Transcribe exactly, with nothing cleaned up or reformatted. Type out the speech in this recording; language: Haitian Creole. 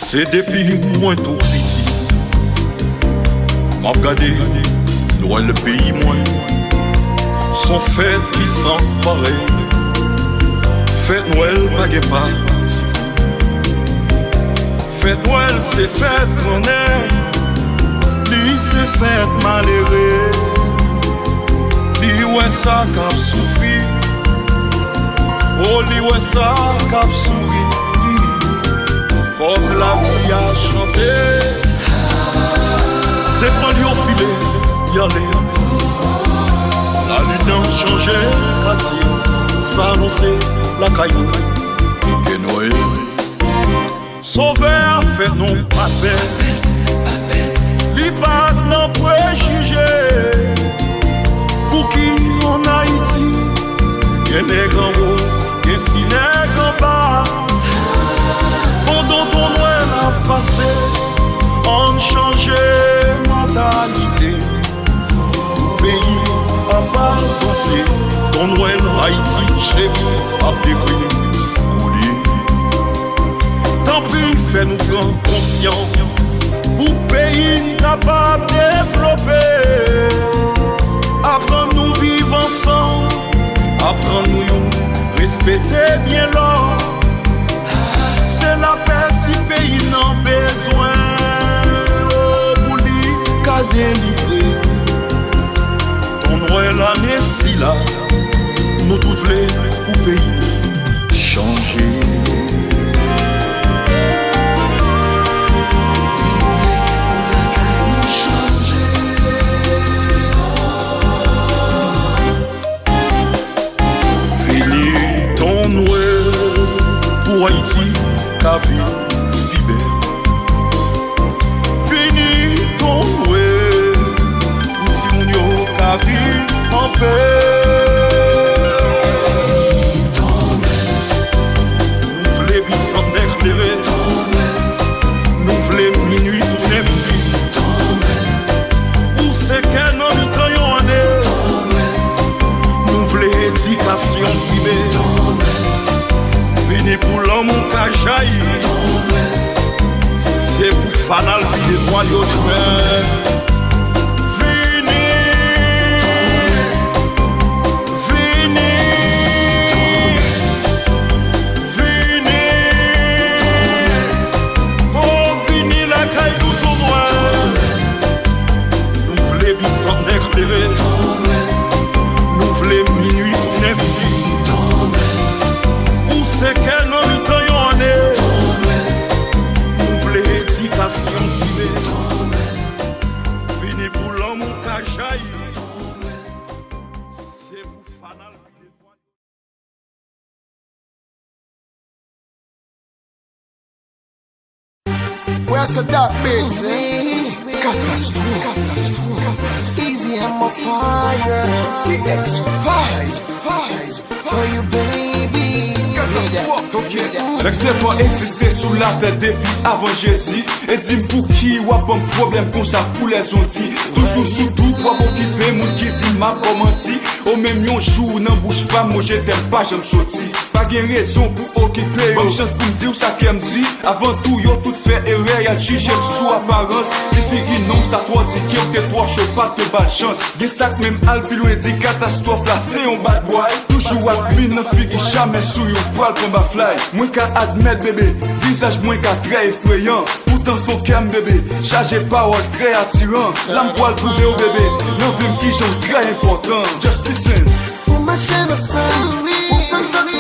Se depi mwen tou piti, m ap gade Nwèl peyi mwen. S on fèt ki san parèy. Fèt Nwèl pa gen pati. Fèt Nwèl se fèt grannèg, li se fèt malere. Li wè sa k ap soufri, o, li wè sa k ap souri. Kòb lavi a chante, se pran l yo file, y ale. Lalin nan chanje katye, sa anonse lakay nou gen Nwèl. Sovè a fè nou pa pè, li pa t nan prejije. Pouki ann Ayiti gen nèg anwo, gen ti nèg anba? Pandan Ton Nwèl ap pase, ann chanje mantalite. Pou peyi a pa vanse, Ton Nwèl Ayiti cheri ap dekri pou li. Tanpri, fè nou pran konsyans pou peyi n kapab devlope. Aprann nou viv ansanm, aprann nou youn respekte byen lòt. Se lapè ti peyi n an bezwen, o, pou li ka delivre. Ton Nwèl ane sila, nou tout vle pou peyi nou chanje. Vini Ton Nwèl pou Ayiti ka vin pi bèl. Vini Ton Nwèl pou timoun yo ka viv anpè. Nou vle bisantnè klere. Nou vle minui tounen midi. Ou se kè nan mitan yon ane. Nou vle edikasyon prime. Vini pou lanmou ka jayi. Se pou fanal pye nwa yo tounen. Vini, vini, vini. O, vini lakay nou Ton Nwèl. Nou vle bisantnè klere. Nou vle minui tounen midi. Ou se kè nan mitan yon ane. Nou vle edikasyon prime. Vini pou lanmou ka jayi. Se pou fanal pye nwa. Where's the dark bitch, eh? Katastwòf. Easy, I'm a fire. T X five. For you, baby. Katastwòf, ok. Nèg se pa egziste sou latè depi avan Jezi. E di m pouki w ap ban m pwoblèm konsa pou lèzondi. Toujou sou dout, w ap okipe moun ki di m ap ba w manti. O menm yon jou nan bouch pa m, mo je t'aime pa janm soti. Pa gen rezon pou okipe yo. Ban m chans pou m di w sa kè m di. Avan tou, yo tout fè erè, y al jije m sou aparans. Li figi nonm sa fò di ke w te fò cho, pa t ba l chans. Gen sa k menm al pi lwen, di katastwòf la se yon bad boy. Toujou ak min nan figi, jamè sou yon pral pran baflay. Mwen ka admèt bebe, vizaj mwen ka trè efreyan. Poutan fon kè m bebe, chaje pawòl trè atiran. La m pral pwouve w bebe, nan vi m kijan w trè enpòtan. Just listen. Ou mache nan san, ou fè m santi